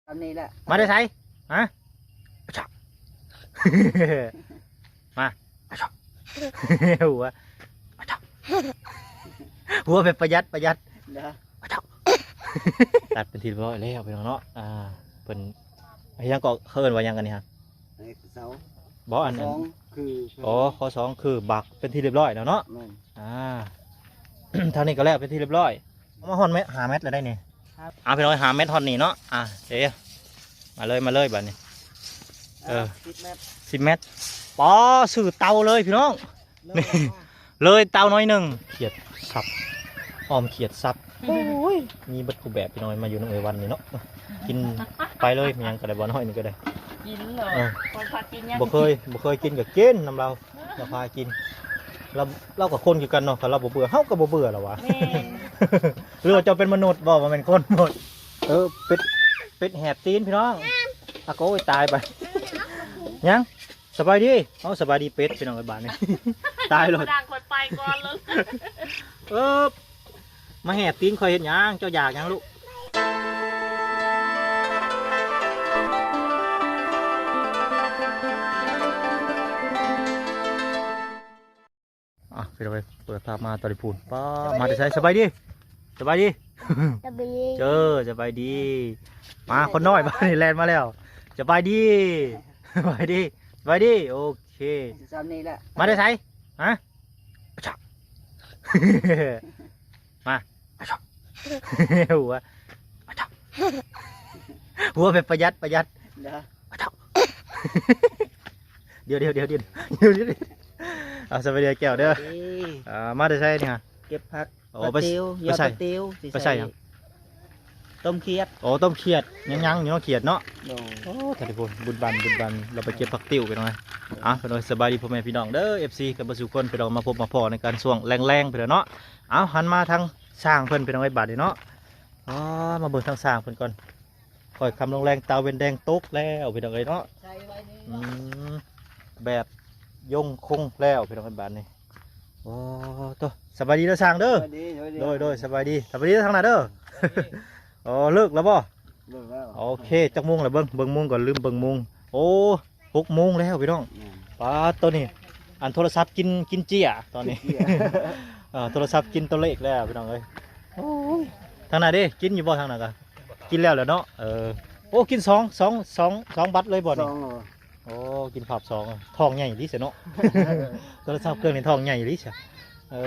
ອັນນີ້ແຫຼະ ມາແຕ່ໃສ? ຮະ? ມາ ຫົວ ຫົວແບບປະຢັດ ປະຢັດ ເດີ ຕັດເປັນທີ່ຮຽບຮ້ອຍແລ້ວພີ່ນ້ອງເນາະ. ອ່າ ເພິ່ນ ຫຍັງເກາະ ເຂົາເອີ້ນວ່າຫຍັງອັນນີ້ຮະ? ເອີ ເສົາ ບໍ່ ອັນ ອັນ ສອງຄື ອໍ ຂໍ້ສອງຄືບັກເປັນທີ່ຮຽບຮ້ອຍແລ້ວເນາະ. ແມ່ນ ອ່າ ທາງນີ້ກໍແລ້ວເປັນທີ່ຮຽບຮ້ອຍ. ເອົາມາຮອດແມັດ ຫ້າແມັດແລ້ວໄດ໋ນີ້. ອ່າ ພີ່ນ້ອງ ຫ້າແມັດຮອດນີ້ເນາະ. ອ່າ ເດ ມາເລີຍ ມາເລີຍບາດນີ້. ເອີ ສິບແມັດ ສິບແມັດ. ປໍ ຊື່ເຕົາເລີຍພີ່ນ້ອງ. ນີ້ ເລີຍເຕົາໜ້ອຍໜຶ່ງ ຂຽດສັບ ອ້ອມຂຽດສັບ. ໂອ້ຍ ມີເບິດຄູ່ແບບພີ່ນ້ອງ ມາຢູ່ນຳເອື້ອຍວັນນີ້ເນາະ. ກິນໄປເລີຍ ມີຫຍັງກໍໄດ້ ບໍ່ ນ້ອຍນີ້ກໍໄດ້. ກິນເລີຍ ເອີ ບໍ່ເຄີຍ ບໍ່ເຄີຍກິນກໍກິນນຳລາວ ລາວພາກິນ. ລາວ ລາວກໍຄົນຄືກັນເນາະ ຄັນລາວບໍ່ເບື່ອ ເຮົາກໍບໍ່ເບື່ອລະຫວາ. ແມ່ນ ຫຼືວ່າເຈົ້າເປັນມະນຸດບໍ່ ບໍ່ແມ່ນຄົນບໍ່? ເອີ ເປັດ ເປັດແຫບຕີນພີ່ນ້ອງ. ອາໂກຍ ຕາຍໄປ. ຫຍັງ? ສະບາຍດີ. ເອົາ ສະບາຍດີເປັດພີ່ນ້ອງເອີຍ ບາດນີ້ ຕາຍໂລດ. ດັ່ງຂ້ອຍໄປກ່ອນເລີຍ. ເອີ ມາແຫບຕີນຂ້ອຍເຮັດຫຍັງ? ເຈົ້າຢາກຫຍັງລູກ? ອ່ະ ພີ່ນ້ອງເອີຍ ເປີດພາບມາຕອນນີ້ພຸ້ນ ປ້າ ມາແຕ່ໃສ? ສະບາຍດີ ສະບາຍດີ ສະບາຍດີ ເຈີ ສະບາຍດີ. ມາຄົນນ້ອຍບາດນີ້ແລ່ນມາແລ້ວ. ສະບາຍດີ ສະບາຍດີ ສະບາຍດີ. ໂອເຄ ສ່ຳນີ້ແຫຼະ. ມາແຕ່ໃສ? ຮະ? ມາ ຫົວ ຫົວແບບປະຢັດ ປະຢັດ ເດີ ດຽວ ດຽວ ດຽວ ດຽວ ດຽວ ເອົາ ສະບາຍດີແກ້ວເດີ. ສະບາຍດີ ອ່າ ມາແຕ່ໃສນີ້ຮະ? ເກັບຜັກ. ໂອ້ ປາ ປາຕິວ ໄປໃສ? ຢອດປາຕິວ ໄປໃສຫຍັງ? ຕົ້ມຂຽດ. ໂອ້ ຕົ້ມຂຽດ ຍັງໆຢູ່ເນາະ ຂຽດເນາະ. ໂດຍ ໂອ້ ທ່ານຜູ້ຊົມ ບຸນບັນ ບຸນບັນ ລາວໄປເກັບຜັກຕິວໄປໜ້ອຍ. ອ່ະ ພີ່ນ້ອງ ສະບາຍດີພໍ່ແມ່ພີ່ນ້ອງເດີ ເອັຟຊີ ກັນເບິດສູ່ຄົນ ພີ່ນ້ອງ ມາພົບມາພໍ້ໃນການຊ່ວງແລງໆ ພີ່ນ້ອງເນາະ. ເອົາ ຫັນມາທາງຊ່າງເພິ່ນ ພີ່ນ້ອງເອີຍ ບາດນີ້ເນາະ. ອໍ ມາເບິ່ງທາງຊ່າງເພິ່ນກ່ອນ. ຄ່ອຍຄ່ຳລົງແລງ ຕາເວັນແດງຕົກແລ້ວ ພີ່ນ້ອງເອີຍເນາະ. ອືມ ແບບຍົງຄົງແລ້ວ ພີ່ນ້ອງເອີຍ ບາດນີ້. ໂອ້ ໂຕ ສະບາຍດີເດີຊ່າງເດີ. ສະບາຍດີ ໂດຍ ໂດຍ ໂດຍ ສະບາຍດີ ສະບາຍດີເດີທາງໜ້າເດີ. ອໍ ເລີກແລ້ວບໍ່? ເລີກແລ້ວ. ໂອເຄ ຈັກໂມງລະເບິ່ງ ເບິ່ງໂມງກ່ອນ ລືມເບິ່ງໂມງ. ໂອ້ ຫົກໂມງແລ້ວພີ່ນ້ອງ. ແມ່ນ ປາດ ໂຕນີ້ ອັນໂທລະສັບກິນ ກິນເຈ້ຍຕອນນີ້. ກິນເຈ້ຍ ເອີ ໂທລະສັບກິນຕົວເລກແລ້ວພີ່ນ້ອງເອີຍ. ໂອ້ຍ ທາງໜ້າເດ້ ກິນຢູ່ບໍ່ທາງໜ້າກະ? ກິນແລ້ວແຫຼະເນາະ. ເອີ ໂອ້ ກິນສອງ ສອງ ສອງ ສອງບັດເລີຍບໍ່ນີ້? ສອງແລ້ວ. ໂອ້ ກິນພາບສອງ ທ້ອງໃຫຍ່ອີ່ຫຼີຊະເນາະ. ໂທລະສັບເຄື່ອງນີ້ທ້ອງໃຫຍ່ອີ່ຫຼີຊະ. ເອີ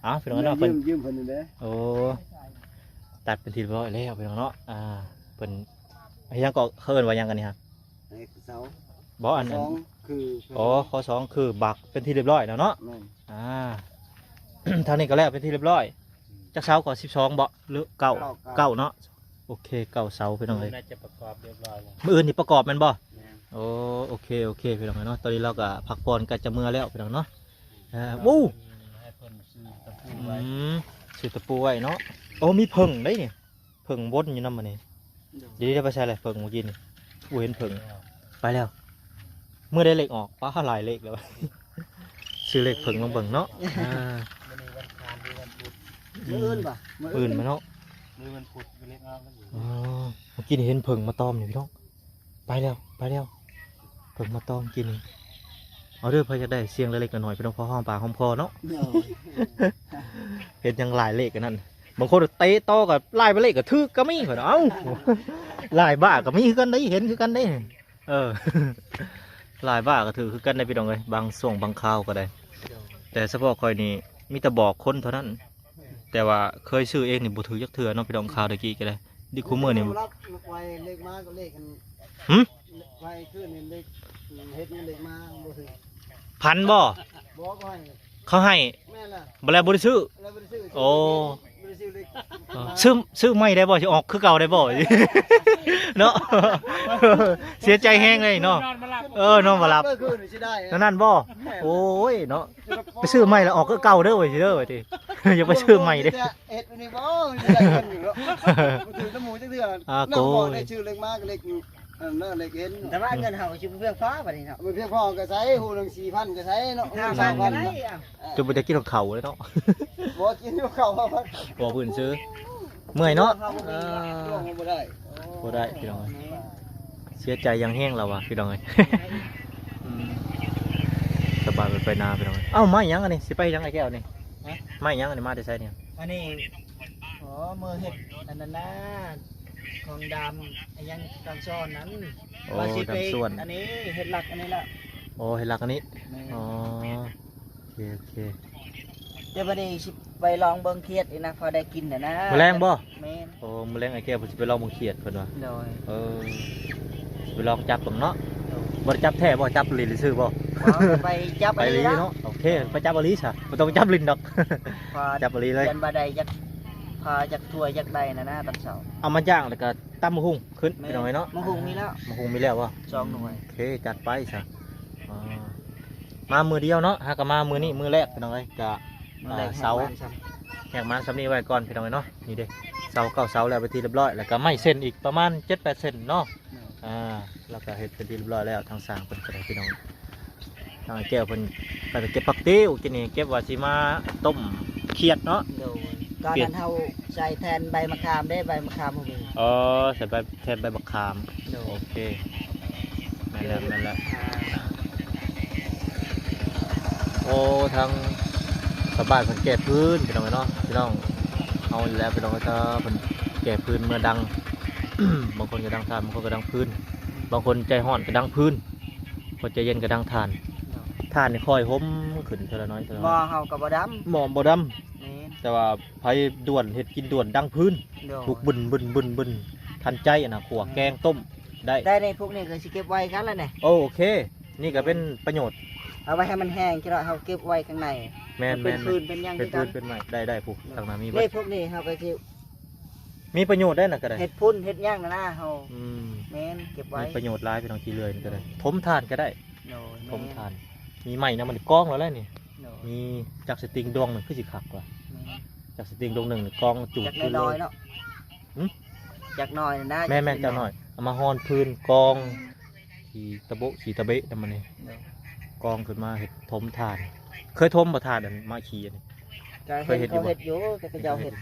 ເອົາ ພີ່ນ້ອງເນາະ ຢືມ ເພິ່ນ ຢືມເພິ່ນແດ່. ໂອ້ ຕັດເປັນທີ່ຮຽບຮ້ອຍແລ້ວພີ່ນ້ອງເນາະ. ອ່າ ເພິ່ນ ຫຍັງເກາະ ເຂົາເອີ້ນວ່າຫຍັງອັນນີ້ຮະ? ເອີ ເສົາ ບໍ່ ອັນ ອັນ ສອງຄື ອໍ ຂໍ້ສອງຄືບັກເປັນທີ່ຮຽບຮ້ອຍແລ້ວເນາະ. ແມ່ນ ອ່າ ທາງນີ້ກໍແລ້ວເປັນທີ່ຮຽບຮ້ອຍ. ຈັກເສົາກໍ ສິບສອງ ບໍ່ ຫຼື ເກົ້າ? ເກົ້າ ເກົ້າ ເກົ້າເນາະ. ໂອເຄ ເກົ້າເສົາພີ່ນ້ອງເອີຍ. ມື້ອື່ນໜ້າຈະປະກອບຮຽບຮ້ອຍແລ້ວ. ມື້ອື່ນນີ້ປະກອບແມ່ນບໍ່? ແມ່ນ ໂອ້ ໂອເຄ ໂອເຄ ພີ່ນ້ອງເນາະ. ຕອນນີ້ລາວກໍພັກຜ່ອນ ໃກ້ຈະເມືອແລ້ວພີ່ນ້ອງເນາະ. ເອີ ໂອ້ ໃຫ້ເພິ່ນຊື້ຕະປູໄວ້. ອືມ ຊື້ຕະປູໄວ້ເນາະ. ໂອ້ ມີເຜິ້ງໄດ໋ນີ້ ເຜິ້ງວົນຢູ່ນຳມື້ນີ້. ໂດຍ ດຽວນີ້ໄປໃສແຫຼະເຜິ້ງມື້ກີ້ນີ້? ບໍ່ເຫັນເຜິ້ງ. ໄປແລ້ວ ມື້ໃດເລກອອກ? ປ້າ ຫຼາຍເລກແລ້ວ. ຊື້ເລກເຜິ້ງລອງເບິ່ງເນາະ. ອ່າ ມື້ນີ້ວັນອັງຄານຫຼືວັນພຸດ? ມື້ອື່ນບໍ່? ມື້ອື່ນ ມື້ອື່ນມາເນາະ. ມື້ວັນພຸດ ມື້ເລກອອກ. ອໍ ມື້ກີ້ນີ້ເຫັນເຜິ້ງມາຕອມນີ້ພີ່ນ້ອງ. ໄປແລ້ວ ໄປແລ້ວ ເຜິ້ງມາຕອມກິນ. ເອົາເດີ ໃຜຢາກໄດ້ສຽງເລັກໆນ້ອຍໆ ພີ່ນ້ອງ ພໍຫອມປາກຫອມຄໍເນາະ. ໂດຍ ເຫັນຫຍັງຫຼາຍເລກອັນນັ້ນ ບາງຄົນເຕະຕໍ່ກໍຫຼາຍເລກກໍຖືກກໍມີ. ຂ້ອຍ ເອົ້າ ຫຼາຍບ້າກໍມີຄືກັນໄດ໋ ເຫັນຄືກັນໄດ໋. ເອີ ຫຼາຍບ້າກໍຖືກຄືກັນໄດ໋ ພີ່ນ້ອງເອີຍ ບາງຊ່ວງບາງຄາວກໍໄດ້. ແຕ່ສະເພາະຂ້ອຍນີ້ມີແຕ່ບອກຄົນເທົ່ານັ້ນ ແຕ່ວ່າເຄີຍຊື້ເອງນີ້ບໍ່ຖືກຈັກເທື່ອເນາະ ພີ່ນ້ອງ. ຄາວແຕ່ກີ້ກໍໄດ້ ດິ ຄູ່ມື້ນີ້ ໄວເລກມາກໍເລກອັນ ຫຶ? ໄວຄືນເລກ ເຮັດເລກມາບໍ່ຖືກ. ພັນບໍ່? ບໍ່ ເຂົາໃຫ້ ເຂົາໃຫ້. ແມ່ນລະ ບໍ່ແລ້ວບໍ່ໄດ້ຊື້. ແລ້ວບໍ່ໄດ້ຊື້. ໂອ້ ບໍ່ໄດ້ຊື້ເລກ. ເອີ ຊື້ ຊື້ໃໝ່ໄດ້ບໍ່? ຊິອອກຄືເກົ່າໄດ້ບໍ່? ເນາະ ເສຍໃຈແຮງເລີຍເນາະ. ເອີ ນອນບໍ່ຫຼັບ ເອີ ນອນບໍ່ຫຼັບ ເອີ ຄືນຊິໄດ້ ນັ້ນບໍ່? ແມ່ນ ໂອ້ຍເນາະ ໄປຊື້ໃໝ່ລະອອກຄືເກົ່າເດີ ວ່າຊິເດີ ວ່າຕິ ຢາກໄປຊື້ໃໝ່ເດ້. ເຮັດອັນນີ້ບໍ່ ໄດ້ເງິນຢູ່ເນາະ ບໍ່ຖືກນຳໝູ່ຈັກເທື່ອ. ອ່າ ນຳໝູ່ ໂກຍ ໄດ້ຊື້ເລກມາກໍເລກ ອັນນັ້ນເລກເຫັນ ແຕ່ວ່າເງິນເຮົາກໍຊິບໍ່ພຽງພໍບັດນີ້ເນາະ. ບໍ່ພຽງພໍກໍໃຊ້ ຮູ້ໜຶ່ງສີ່ພັນກໍໃຊ້ເນາະ ຫ້າພັນກໍໄດ້. ເອີ ຈົນບໍ່ໄດ້ກິນເຂົ້າເລີຍເນາະ. ບໍ່ກິນເຂົ້າ ບໍ່ ພື້ນຊື່ ເມື່ອຍເນາະ. ເອີ ເຮົາບໍ່ໄດ້. ບໍ່ໄດ້ພີ່ນ້ອງເອີຍ ເສຍໃຈຢ່າງແຮງລາວວ່າພີ່ນ້ອງເອີຍ. ອືມ ສະບາຍໄປນາພີ່ນ້ອງເອີຍ. ເອົ້າ ໄມ້ຫຍັງອັນນີ້ ຊິໄປຫຍັງໄອ້ແກ້ວນີ້? ຮະ? ໄມ້ຫຍັງອັນນີ້ ມາແຕ່ໃສນີ້? ອັນນີ້ ອໍ ມື້ເຮັດອັນນັ້ນນາ ຂອງດຳ ອີຫຍັງ ດຳຊ້ອນນັ້ນ ໂອ້ ວ່າຊິໄປ ດຳຊ້ອນ ອັນນີ້ເຮັດຫຼັກອັນນີ້ລະ. ໂອ້ ເຮັດຫຼັກອັນນີ້. ແມ່ນ. ອໍ ໂອເຄ ໂອເຄ ແຕ່ບັດນີ້ຊິໄປລອງເບິ່ງຂຽດອີກນະ ພໍໄດ້ກິນແລ້ວນະ. ມື້ແລງບໍ່? ແມ່ນ. ໂອ້ ມື້ແລງອ້າຍແກ້ວເພິ່ນຊິໄປລອງເບິ່ງຂຽດເພິ່ນວ່າ. ໂດຍ. ເອີ ຊິໄປລອງຈັບເບິ່ງເນາະ. ໂດຍ. ບໍ່ໄດ້ຈັບແທ້ບໍ່? ຈັບຫຼິ້ນຊື່ບໍ່? ເອົາ ໄປຈັບ ໄປ ອີ່ຫຼີເນາະ. ໂອເຄ ໄປຈັບອີ່ຫຼີຊະ ບໍ່ຕ້ອງຈັບຫຼິ້ນດອກ. ຈັບອີ່ຫຼີເລີຍ ຢ້ານບໍ່ໄດ້ຈັກ ພາຈັກຖ້ວຍຈັກໄດ້ນະນະ ຕອນເຊົ້າ. ເອົາມາຍ່າງແລ້ວກໍ ຕຳບັກຫຸ່ງຂຶ້ນ ແມ່ນ ພີ່ນ້ອງເອີຍເນາະ. ບັກຫຸ່ງມີແລ້ວ ບັກຫຸ່ງມີແລ້ວບໍ່? ສອງໜ່ວຍ. ໂອເຄ ຈັດໄປຊະ. ອ່າ ມາມື້ດຽວເນາະ ຫາກໍມາມື້ນີ້ມື້ແລກ ພີ່ນ້ອງເອີຍ. ກະ ມື້ແລກ ອ່າ ເສົາ ແຮກມານຊ່ຳ ແຮກມານຊ່ຳນີ້ໄວ້ກ່ອນ ພີ່ນ້ອງເອີຍເນາະ. ນີ້ເດ້ ເສົາ ເກົ້າເສົາແລ້ວເປັນທີ່ຮຽບຮ້ອຍ ແລ້ວກໍໄມ້ເສັ້ນອີກປະມານເຈັດແປດເສັ້ນເນາະ. ແມ່ນ. ອ່າ ແລ້ວກໍເຮັດເປັນທີ່ຮຽບຮ້ອຍແລ້ວ ທາງຊ່າງເພິ່ນກໍໄດ້ ພີ່ນ້ອງ. ທາງອ້າຍແກ້ວເພິ່ນກໍໄປເກັບຜັກຕິວ ກິນນີ້ເກັບວ່າຊິມາຕົ້ມຂຽດເນາະ. ໂດຍ. ຕອນນັ້ນເຮົາໃສ່ແທນໃບມະຂາມເດ້ ໃບມະຂາມບໍ່ມີ. ອໍ ໃສ່ໃບ ແທນໃບບັກຂາມ. ໂດຍ. ໂອເຄ ແມ່ນແລ້ວ ແມ່ນແລ້ວ. ໂອ້ ທາງຊາວບ້ານເພິ່ນແກ້ຟືນ ພີ່ນ້ອງເອີຍເນາະ. ພີ່ນ້ອງເຮົານີ້ແຫຼະ ພີ່ນ້ອງເອີຍ ເພິ່ນແກ້ຟືນເມືອດັງ. ບາງຄົນກໍດັງຖ່ານ ບາງຄົນກໍດັງຟືນ ບາງຄົນໃຈຮ້ອນກໍດັງຟືນ ຄົນໃຈເຢັນກໍດັງຖ່ານ. ໂດຍ. ຖ່ານນີ້ຄ່ອຍຫົ່ມຂຶ້ນເທື່ອລະໜ້ອຍເທື່ອລະໜ້ອຍ. ໝໍ້ເຮົາກໍບໍ່ດຳ ໝໍ້ບໍ່ດຳ. ແມ່ນ. ແຕ່ວ່າໃຜດ່ວນ ເຮັດກິນດ່ວນ ດັງຟືນ. ໂດຍ. ລຸກບຶນໆໆໆ ທັນໃຈນະ ຂົ້ວ ອືມ ແກງ ຕົ້ມໄດ້. ແຕ່ໃນພວກນີ້ກໍຊິເກັບໄວ້ກັນລະນີ້. ໂອເຄ ນີ້ກໍເປັນປະໂຫຍດ ເອົາໄວ້ໃຫ້ມັນແຫ້ງ ຈັ່ງນ້ອຍເຮົາເກັບໄວ້ຂ້າງໃນ. ແມ່ນໆ ເປັນຟືນເປັນຫຍັງ ເປັນຟືນ ຄືກັນ ເປັນໄມ້ ໄດ້ໆ ຜູ້ ໂດຍ ທາງໜ້າມີເບິດ. ນີ້ພວກນີ້ເຮົາກໍຊິ ມີປະໂຫຍດໄດ໋ນະ ກໍໄດ້ ເຮັດພຸ້ນເຮັດຫຍັງນະນາເຮົາ. ອືມ ແມ່ນ ເກັບໄວ້ ມີປະໂຫຍດຫຼາຍ ພີ່ນ້ອງ ຂີ້ເລື່ອຍນີ້ກໍໄດ້ ຖົມຖ່ານກໍໄດ້. ໂດຍ. ແມ່ນ. ຖົມຖ່ານ ມີໄມ້ນຳ ມັນກອງແລ້ວແຫຼະນີ້. ໂດຍ. ມີຈັກສະຕິງດວງໜຶ່ງ ຄືຊິຄັກວ່າ. ແມ່ນ. ຈັກສະຕິງດວງໜຶ່ງ ກອງຈູດ ຈັກນ້ອຍໆເນາະ. ຫຶ? ຈັກນ້ອຍນະ. ແມ່ນໆ ຈັກນ້ອຍ ເອົາມາຮ່ອນຟືນກອງ. ແມ່ນ. ຂີ້ຕະໂບະຂີ້ຕະເບະນຳມັນນີ້. ໂດຍ. ກອງຂຶ້ນມາເຮັດຖົມຖ່ານ. ເຄີຍຖົມບໍ່ຖ່ານ ອັນມາຂີ້ອັນນີ້? ກໍເຫັນເຂົາເຮັດຢູ່ ເຂົາເຮັດຢູ່ ແຕ່ເຂົາເຈົ້າເຮັດ.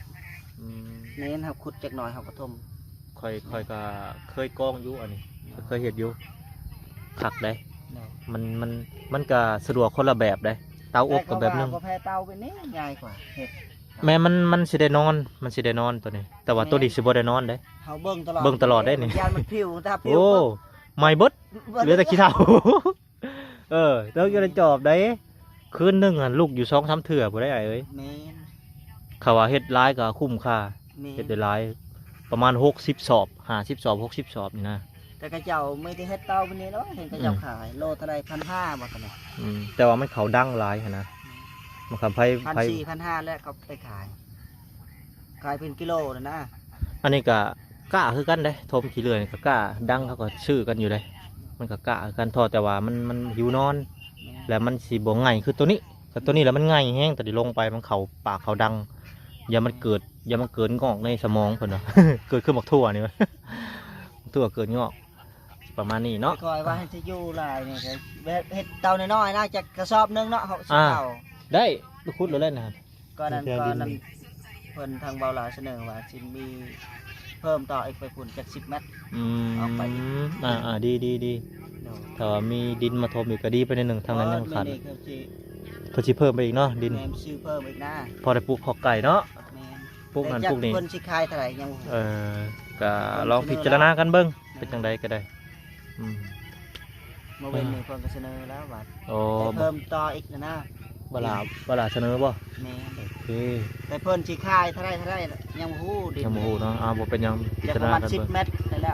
ອືມ ແມ່ນ ເຮົາຂຸດຈັກໜ້ອຍເຮົາກໍຖົມ. ຂ້ອຍ ຂ້ອຍກໍເຄີຍກອງຢູ່ອັນນີ້. ໂດຍ. ເຄີຍເຮັດຢູ່ ຄັກເດ້. ໂດຍ. ມັນ ມັນ ມັນກໍສະດວກຄົນລະແບບເດ້. ເຕົາອົບກໍແບບໜຶ່ງ ແຕ່ເຂົາວ່າບໍ່ແພ້ເຕົາເປັນນີ້ ງ່າຍກວ່າເຮັດ. ແມ່ນ ມັນ ມັນຊິໄດ້ນອນ ມັນຊິໄດ້ນອນໂຕນີ້ ແຕ່ວ່າ ແມ່ນ ໂຕນີ້ຊິບໍ່ໄດ້ນອນເດ້. ເຮົາເບິ່ງຕະຫຼອດ ເບິ່ງຕະຫຼອດເດ້ນີ້ ຢ້ານມັນຜິວ ຖ້າຜິວ ໂອ້ ໄໝ້ເບິດ ເບິດ ເຫຼືອແຕ່ຂີ້ເຖົາ. ເອີ ເຈົ້າຢູ່ໃນຈອບໃດ ຄືນໜຶ່ງຫັ້ນລຸກຢູ່ສອງສາມເທື່ອພຸ້ນໃດອ້າຍເອີຍ. ແມ່ນ. ເຂົາວ່າເຮັດຫຼາຍກໍຄຸ້ມຄ່າ. ແມ່ນ. ເຮັດໄດ້ຫຼາຍ ປະມານຫົກສິບສອບ ຫ້າສິບສອບ ຫົກສິບສອບນີ້ນະ. ແຕ່ເຂົາເຈົ້າມີແຕ່ເຮັດເຕົາແບບນີ້ເນາະ ເຫັນເຂົາເຈົ້າ ອືມ ຂາຍ ໂລເທົ່າໃດ ພັນຫ້າບໍ່ຕອນນີ້. ອືມ ແຕ່ວ່າມັນເຂົ້າດັງຫຼາຍຫັ້ນນະ. ແມ່ນ. ມັນກໍໄປ ພັນສີ່ ໄປ ພັນຫ້າ ແລ້ວເຂົາໄປຂາຍ ຂາຍເປັນກິໂລນະນະ. ອັນນີ້ກໍກ້າຄືກັນເດ້ ຖົມຂີ້ເລື່ອຍນີ້ກໍກ້າ ດັງເຂົາກໍຊື້ກັນຢູ່ເດ້. ມັນກໍກ້າຄືກັນ ເພາະແຕ່ວ່າມັນ ມັນຫິວນອນ. ແມ່ນ. ແລ້ວມັນຊິບໍ່ໄງ່ຄືໂຕນີ້ ຄັນໂຕນີ້ແລ້ວມັນໄງ່ແຮງ ໂຕນີ້ລົງໄປມັນເຂົ້າປາກເຂົ້າດັງ ຢ້ານມັນເກີດ ຢ້ານມັນເກີດງອກໃນສະໝອງເພິ່ນວ່າ ເກີດຄືໝາກຖົ່ວນີ້ ໝາກຖົ່ວເກີດງອກ ປະມານນີ້ເນາະ. ຂ້ອຍວ່າໃຫ້ຊິຢູ່ຫຼາຍນີ້ກໍແບບເຮັດເຕົານ້ອຍໆນະ ຈັກກະສອບໜຶ່ງເນາະ ເຮົາຊິ ອ່າ ເອົາ ໄດ້ ໄປຂຸດໂລດແລ້ວນະ. ກ່ອນນັ້ນ ກ່ອນນັ້ນເພິ່ນທາງເບົາລາວສະເໜີວ່າຊິມີເພີ່ມຕໍ່ອີກໄປພຸ້ນຈັກສິບແມັດ. ອືມ ອອກໄປອີກ. ອ່າໆ ດີໆໆ ໂດຍ. ຖ້າວ່າມີດິນມາຖົມອີກກໍດີໄປໜ້ອຍໜຶ່ງ ທາງນັ້ນຍັງຂາດ ເພິ່ນຊິເພີ່ມໄປອີກເນາະ ດິນ. ແມ່ນ ຊື້ເພີ່ມອີກນະ ພໍໄດ້ປູກຄອກໄກ່ເນາະ. ແມ່ນ. ປູກນັ້ນປູກນີ້ ເພິ່ນຊິຂາຍເທົ່າໃດຍັງບໍ່ຮູ້. ເອີ ກໍລອງພິຈາລະນາກັນເບິ່ງ ແມ່ນ ເປັນຈັ່ງໃດກໍໄດ້. ອືມ ມາເວັ້ນນີ້ເພິ່ນກໍສະເໜີແລ້ວວ່າ ໂອ້ ໄດ້ເພີ່ມຕໍ່ອີກນະນະ. ເວລາ ເວລາສະເໜີບໍ່? ແມ່ນ. ໂອເຄ ແຕ່ເພິ່ນຊິຂາຍເທົ່າໃດ ເທົ່າໃດຍັງບໍ່ຮູ້ດິນ ຍັງບໍ່ຮູ້ເນາະ. ອ່າ ບໍ່ເປັນຫຍັງ ພິຈາລະນາກັນເບິ່ງ. ສິບແມັດນີ້ແຫຼະ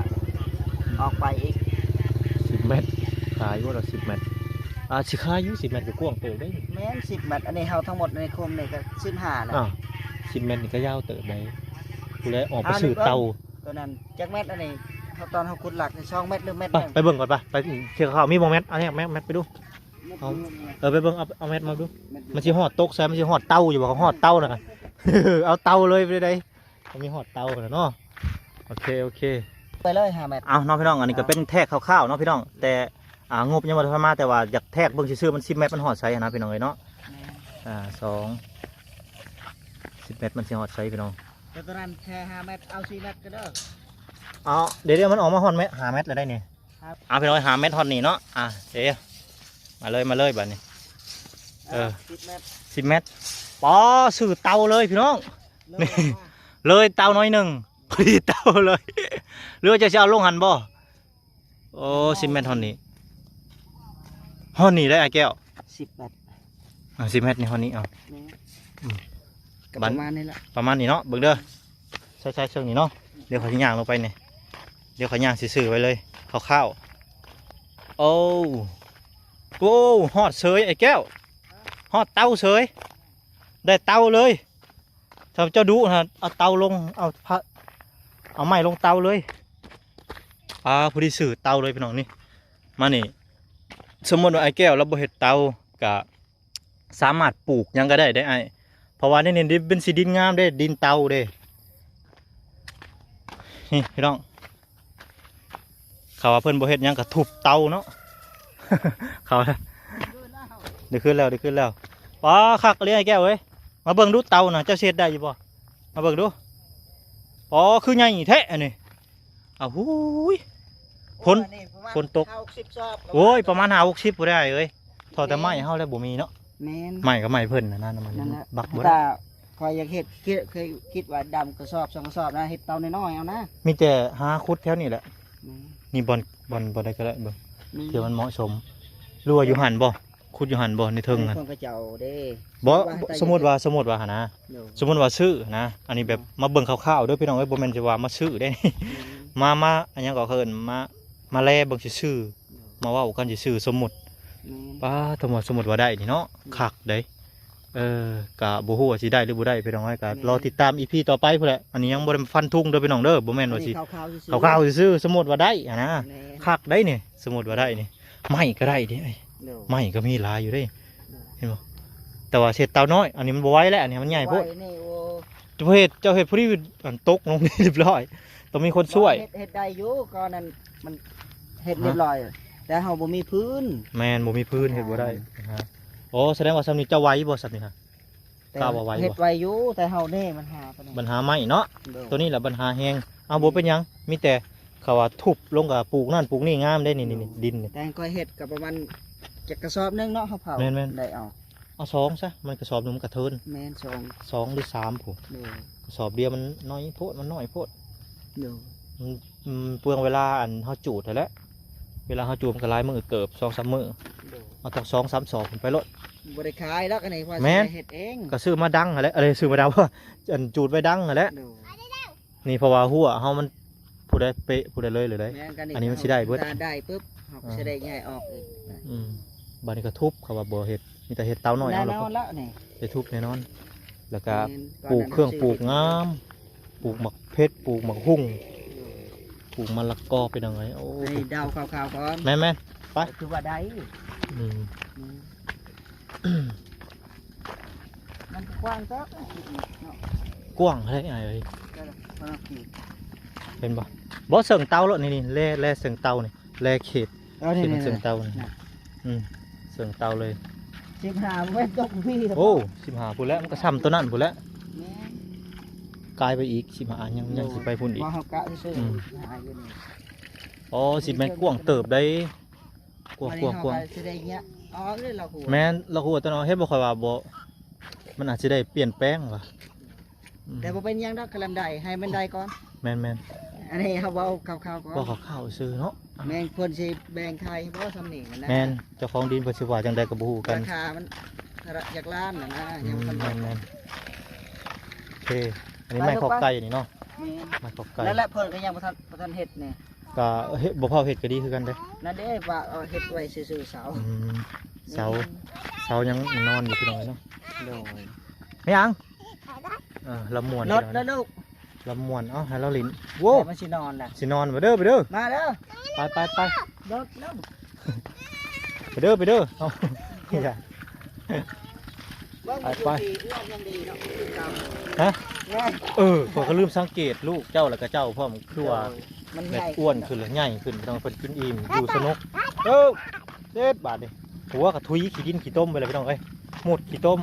ອອກໄປອີກ ສິບແມັດ ຂາຍຢູ່ລະ ສິບແມັດ. ອ່າ ຊິຂາຍຢູ່ ສິບແມັດກໍກວ້າງເຕີບເດ້. ແມ່ນ ສິບແມັດ ອັນນີ້ເຮົາທັງໝົດໃນຄຸ້ມນີ້ກໍສິບຫ້າແລ້ວ. ອ່າ ສິບແມັດນີ້ກໍຍາວເຕີບໄດ໋. ຜູ້ໃດອອກໄປຊື້ເຕົາ ໂຕນັ້ນຈັກແມັດ ອັນນີ້ເຮົາ ຕອນເຮົາຂຸດຫຼັກນີ້ ສອງແມັດ ຫຼືແມັດໜຶ່ງ. ໄປ ໄປເບິ່ງກ່ອນ ໄປ ໄປ ເຊື່ອເຂົາມີບໍ່ແມັດ ເອົາແມັດ ແມັດໄປດູ. ເອົາ ເອີ ໄປເບິ່ງ ເອົາ ເອົາແມັດມາດູ. ມັນຊິຮອດຕົກໃສ່ ມັນຊິຮອດເຕົາຢູ່ບໍ່? ຮອດເຕົານະ ເອົາເຕົາເລີຍໄປໄດ້ ມັນມີຮອດເຕົານະເນາະ. ໂອເຄ ໂອເຄ ໄປເລີຍຫ້າແມັດ. ເອົາເນາະພີ່ນ້ອງ ອັນນີ້ກໍເປັນແທກຄ່າວໆເນາະພີ່ນ້ອງ ແຕ່ ອ່າ ງົບຍັງບໍ່ທັນມາ ແຕ່ວ່າຢາກແທກເບິ່ງຊື່ໆ ມັນສິບແມັດ ມັນຮອດໃສຫັ້ນນະພີ່ນ້ອງເອີຍເນາະ. ແມ່ນ. ອ່າ ສອງ ສິບແມັດ ມັນຊິຮອດໃສພີ່ນ້ອງ. ແຕ່ຕອນນັ້ນແຄ່ຫ້າແມັດ ເອົາສີ່ແມັດກໍເດີ. ເອົາ ດຽວໆ ມັນອອກມາຮອດແມັດ ຫ້າແມັດແລ້ວໄດ໋ນີ້. ເອົາ ພີ່ນ້ອງ ຫ້າແມັດຮອດນີ້ເນາະ. ອ່າ ເດ ມາເລີຍ ມາເລີຍບາດນີ້. ເອີ ສິບແມັດ ສິບແມັດ. ປາ ຊື່ເຕົາເລີຍພີ່ນ້ອງ. ເລີຍເຕົາໜ້ອຍໜຶ່ງ ພໍດີເຕົາເລີຍ. ຫຼືວ່າຈະຊິເອົາລົງຫັ້ນບໍ່? ໂອ້ ສິບແມັດຮອດນີ້ ຮອດນີ້ໄດ໋ອ້າຍແກ້ວ. ສິບແມັດ ອ່າ ສິບແມັດນີ້ຮອດນີ້. ເອົາ ແມ່ນ ອືມ ກໍປະມານນີ້ແຫຼະ ປະມານນີ້ເນາະ. ເບິ່ງເດີ ໃຊ້ ໃຊ້ເຊິ່ງນີ້ເນາະ. ດຽວຂ້ອຍຊິຍ່າງລົງໄປນີ້ ດຽວຂ້ອຍຍ່າງຊື່ໆໄວ້ເລີຍ ຄ່າວໆ. ໂອ້ ໂອ້ ຮອດເສີຍອ້າຍແກ້ວ ຮອດເຕົາເສີຍ ໄດ້ເຕົາເລີຍ. ຖ້າເຈົ້າດຸນະ ເອົາເຕົາລົງ ເອົາພະ ເອົາໄມ້ລົງເຕົາເລີຍ. ອ່າ ພໍດີຊື່ເຕົາເລີຍພີ່ນ້ອງ. ນີ້ ມານີ້ ສົມມຸດວ່າອ້າຍແກ້ວລາວບໍ່ເຮັດເຕົາ ກະສາມາດປູກຫຍັງກໍໄດ້ເດ້ອ້າຍ ເພາະວ່າໃນນີ້ເປັນຊິດິນງາມເດ້ ດິນເຕົາເດ້. ນີ້ພີ່ນ້ອງ ເຂົາວ່າເພິ່ນບໍ່ເຮັດຫຍັງກໍທຸບເຕົາເນາະ ເຂົາ ໄດ້ຄືນແລ້ວ ໄດ້ຄືນແລ້ວ. ປາ ຄັກອີ່ຫຼີອ້າຍແກ້ວເອີຍ. ມາເບິ່ງດູເຕົານະ ເຈົ້າຊິເຮັດໄດ້ຢູ່ບໍ່? ມາເບິ່ງດູ. ປາ ຄືໃຫຍ່ແທ້ອັນນີ້. ອ້າວ ຫູຍ ຝົນ ໂອ້ຍ ອັນນີ້ປະມານ ຝົນຕົກ ຫ້າຫົກສິບຊອບ. ໂອ້ຍ ປະມານຫ້າຫົກສິບພຸ້ນແຫຼະເອີຍ. ທໍ່ແຕ່ໄມ້ເຮົາແລ້ວບໍ່ມີເນາະ. ແມ່ນ ໄມ້ກໍໄມ້ເພິ່ນນະ ນັ້ນມັນ ນັ້ນແຫຼະ ບັກບໍ່ໄດ້. ຂ້ອຍຢາກເຮັດ ເຄີຍຄິດວ່າດຳກະສອບສອງກະສອບນະ ເຮັດເຕົານ້ອຍໆເອົານະ. ມີແຕ່ຫາຂຸດແຖວນີ້ແຫຼະ. ແມ່ນ ນີ້ບ່ອນ ບ່ອນ ບ່ອນໃດກໍໄດ້ເບິ່ງ ແມ່ນ ທີ່ມັນເໝາະສົມ. ຫຼືວ່າຢູ່ຫັ້ນບໍ່? ຂຸດຢູ່ຫັ້ນບໍ່ ໃນເທິງຫັ້ນ? ຂອງເຂົາເຈົ້າເດ້. ບໍ່ ສົມມຸດວ່າ ສົມມຸດວ່າຫັ້ນນະ ໂດຍ ສົມມຸດວ່າຊື້ນະ. ອັນນີ້ແບບ ໂດຍ ມາເບິ່ງຄ່າວໆເດີພີ່ນ້ອງເອີຍ ບໍ່ແມ່ນຊິວ່າມາຊື້ເດ້. ອືມ ມາ ມາ ອັນຫຍັງກໍເອີ້ນ ມາ ມາແລເບິ່ງຊື່ໆ ໂດຍ ມາເວົ້າກັນຊື່ໆ ສົມມຸດ. ແມ່ນ ປາ ສົມມຸດ ສົມມຸດວ່າໄດ້ນີ້ເນາະ. ໂດຍ ຄັກເດ້. ເອີ ກະບໍ່ຮູ້ວ່າຊິໄດ້ຫຼືບໍ່ໄດ້ພີ່ນ້ອງເອີຍ ກະ ແມ່ນ ລໍຕິດຕາມອີພີຕໍ່ໄປພຸ້ນແຫຼະ. ອັນນີ້ຍັງບໍ່ໄດ້ຟັນທຸງເດີພີ່ນ້ອງເດີ ບໍ່ແມ່ນວ່າຊິ ອັນນີ້ຂ່າວໆຊື່ໆ ຂ່າວໆຊື່ໆ. ສົມມຸດວ່າໄດ້ຫັ້ນນະ. ແມ່ນ ຄັກໄດ້ນີ້ ສົມມຸດວ່າໄດ້ນີ້. ໄມ້ກໍໄດ້ເດ້ ໂດຍ ໄມ້ກໍມີຫຼາຍຢູ່ເດ້. ໂດຍ ເຫັນບໍ່? ແຕ່ວ່າເຮັດເຕົານ້ອຍ ອັນນີ້ມັນບໍ່ໄຫວແລ້ວ ອັນນີ້ມັນໃຫຍ່ໂພດ. ໄຫວນີ້ ໂອ້ ເຈົ້າເຮັດ ເຈົ້າເຮັດພໍດີ ອັນຕົກລົງນີ້ຮຽບຮ້ອຍ ຕ້ອງມີຄົນຊ່ວຍ. ເຮັດ ເຮັດໄດ້ຢູ່ ກໍນັ້ນມັນເຮັດຮຽບຮ້ອຍ ແຕ່ເຮົາບໍ່ມີພື້ນ. ແມ່ນ ບໍ່ມີພື້ນ ເຮັດບໍ່ໄດ້. ອໍ ສະແດງວ່າຊ່ຳນີ້ເຈົ້າໄຫວບໍ່ ຊ່ຳນີ້ຮະ? ແຕ່ ກ້າວ່າໄຫວບໍ່? ເຮັດໄຫວຢູ່ ແຕ່ເຮົານີ້ບັນຫາຕົວນີ້ ບັນຫາໄມ້ເນາະ. ໂດຍ ຕົວນີ້ແຫຼະບັນຫາແຮງ. ເອົາ ບໍ່ເປັນຫຍັງ ມີແຕ່ເຂົາວ່າທຸບລົງກໍປູກນັ້ນປູກນີ້ງາມເດ້. ນີ້ ນີ້ ໂດຍ ນີ້ ດິນນີ້ ແຕ່ຂ້ອຍເຮັດກໍປະມານຈັກກະສອບໜຶ່ງເນາະ ເຮົາເຜົາ. ແມ່ນໆ ໄດ້ເອົາ ເອົາສອງຊະ ມັນກະສອບໜຶ່ງມັນກະເທີນ. ແມ່ນ ສອງ ສອງຫຼືສາມພຸ້ນ. ໂດຍ ກະສອບດຽວມັນນ້ອຍໂພດ ມັນນ້ອຍໂພດ. ໂດຍ ມັນ ອືມ ເປືອງເວລາອັນເຮົາຈູດຫັ້ນແຫຼະ ເວລາເຮົາຈູດມັນກໍຫຼາຍມື້ເຕີບ ສອງສາມມື້. ໂດຍ ເອົາຈັກສອງສາມສອບຂຶ້ນໄປໂລດ. ບໍ່ໄດ້ຂາຍດອກອັນນີ້ ວ່າ ແມ່ນ ຊິເຮັດເອງ ກໍຊື້ມາດັງຫັ້ນແຫຼະ ເອີ ຊື້ມາດັງ ອັນຈູດໄວ້ດັງຫັ້ນແຫຼະ. ໂດຍ ນີ້ເພາະວ່າຮົ້ວເຮົາມັນ ຜູ້ໃດເປະຜູ້ໃດເລີຍເລີຍໄດ໋. ແມ່ນ ອັນນີ້ມັນຊິໄດ້ເບິດ ຖ້າໄດ້ປຶບເຮົາກໍ ອ່າ ຊິໄດ້ຍ້າຍອອກອີກ. ອືມ ບາດນີ້ກໍທຸບ ເຂົາວ່າບໍ່ເຮັດ ມີແຕ່ເຮັດເຕົານ້ອຍເອົາ ແນ່ນອນລະ ແລ້ວນີ້ ໄດ້ທຸບແນ່ນອນ. ແລ້ວກໍ ແມ່ນ ປູກເຄື່ອງປູກງາມ ປູກໝາກເຜັດ ປູກໝາກຫຸ່ງ ໂດຍ ປູກມະລະກອ ເປັນຫຍັງໄງ. ໂອ້ ອັນນີ້ເດົາຄ່າວໆກ່ອນ. ແມ່ນໆ ໄປ ຄືວ່າໄດ້. ອືມ ອືມ ມັນກະກວ້າງເຕີບເນາະ ກວ້າງເທົ່າໃດອ້າຍເອີຍ? ເຫັນບໍ່? ບໍ່ ເຊິ່ງເຕົາໂລດນີ້ ນີ້ ແລ ແລເຊິ່ງເຕົານີ້ ແລເຂດ ເອີ ນີ້ ເຂດ ນີ້ ເຊິ່ງເຕົານີ້ ນີ້ ອືມ ເຊິ່ງເຕົາເລີຍ. ສິບຫ້າ ບໍ່ແມ່ນຕົກພີ້ ໂອ້ ສິບຫ້າພຸ້ນແຫຼະ ມັນກະຊ່ຳຕົວນັ້ນພຸ້ນແຫຼະ. ແມ່ນ ກາຍໄປອີກ ສິບຫ້າ ຍັງ ຍັງຊິໄປພຸ້ນອີກ. ບໍ່ ເຮົາກະຊື່ໆ ອືມ ສິບຫ້າຢູ່ນີ້. ອໍ ສິບແມັດ ກວ້າງເຕີບໃດ໋. ກວ້າງ ກວ້າງ ກວ້າງ ຊິໄດ້ເຍາະ ອໍ ເລີຍລາວຫົວ. ແມ່ນ ລາວຫົວຕົວເນາະ ເຫັນບໍ່ ຂ້ອຍວ່າບໍ່ ມັນອາດຊິໄດ້ປ່ຽນແປງວ່າ. ອືມ ແຕ່ບໍ່ເປັນຫຍັງດອກ ກະລຳໄດ້ ໃຫ້ມັນໄດ້ກ່ອນ. ແມ່ນໆ ອັນນີ້ເຮົາເວົ້າຄ່າວໆກ່ອນ ເວົ້າຄ່າວໆຊື່ເນາະ. ແມ່ນ ເພິ່ນຊິແບ່ງຂາຍບໍ່ຊ່ຳນີ້ນະ. ແມ່ນ ເຈົ້າຂອງດິນເພິ່ນຊິວ່າຈັ່ງໃດກໍບໍ່ຮູ້ຄືກັນ ລາຄາມັນເທົ່າໃດ ຈັກລ້ານນະນະ. ອືມ ຍັງບໍ່ທັນບອກ. ແມ່ນໆ ໂອເຄ ອັນນີ້ໄມ້ຄອກໄກ່ນີ້ເນາະ. ແມ່ນ ໄມ້ຄອກໄກ່ ນັ້ນແຫຼະ ເພິ່ນກໍຍັງບໍ່ທັນ ບໍ່ທັນເຮັດນີ້. ກະເຮັດ ບໍ່ພາວເຮັດກະດີຄືກັນເດ້. ນັ້ນເດ້ ວ່າເອົາເຮັດໄວ້ຊື່ໆເສົາ. ອືມ ເສົາ ອືມ ເສົາຍັງນອນຢູ່ພີ່ນ້ອງເນາະ. ໂດຍ ແມ່ນຫຍັງ? ເອີ ລຳມ່ວນ ລົດ ພີ່ນ້ອງ ລະລູກ ລຳມ່ວນ. ເອົ້າ ໃຫ້ລາວຫຼິ້ນ. ໂວ້ ແຕ່ມັນຊິນອນລະ ຊິນອນ. ໄປເດີ ໄປເດີ ມາເດີ ໄປ ໄປ ໄປ ລົດລົງ ໄປເດີ ໄປເດີ. ເອົ້າ ຢ່າ ເບິ່ງ ໄປ ໄປ ເບິ່ງ ຮະ? ເອີ ຂ້ອຍກໍລືມສັງເກດລູກເຈົ້າ ແລ້ວກໍເຈົ້າພ້ອມ ຄືວ່າ ໂດຍ ມັນໃຫຍ່ ແບບອ້ວນຂຶ້ນ ແລ້ວໃຫຍ່ຂຶ້ນ ພີ່ນ້ອງ ເພິ່ນກິນອີ່ມ ຢູ່ສະໜຸກ. ເອີ ເດັດບາດນີ້ ຫົວກໍທຸຍຂີ້ດິນຂີ້ຕົມໄປແລ້ວ ພີ່ນ້ອງເອີຍ. ມຸດຂີ້ຕົມ